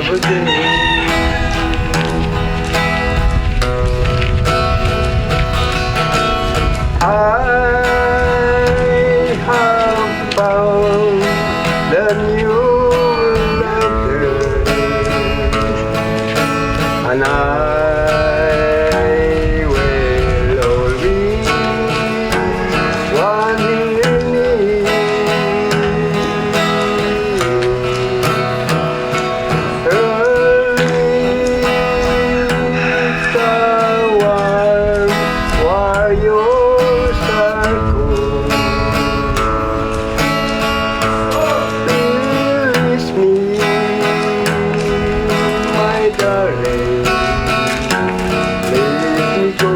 Again. I have found the new lover, and I will always want you near. Her lips are warm while yours are cold. Release me, my darling. Let me go.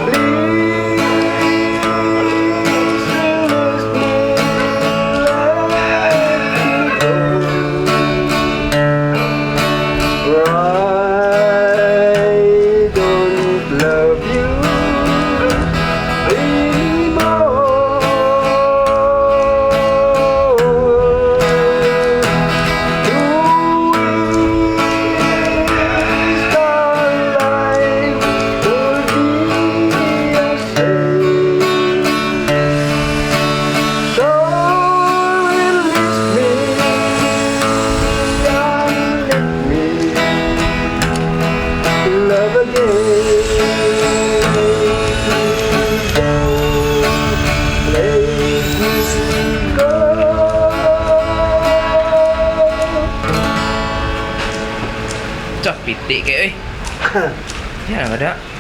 Please release me, let me go. For I don't love you anymore. To waste our life would be a shame. So release me and let me love again. Please don't let me go. Cak, pitik kay oy. Yan ang kada.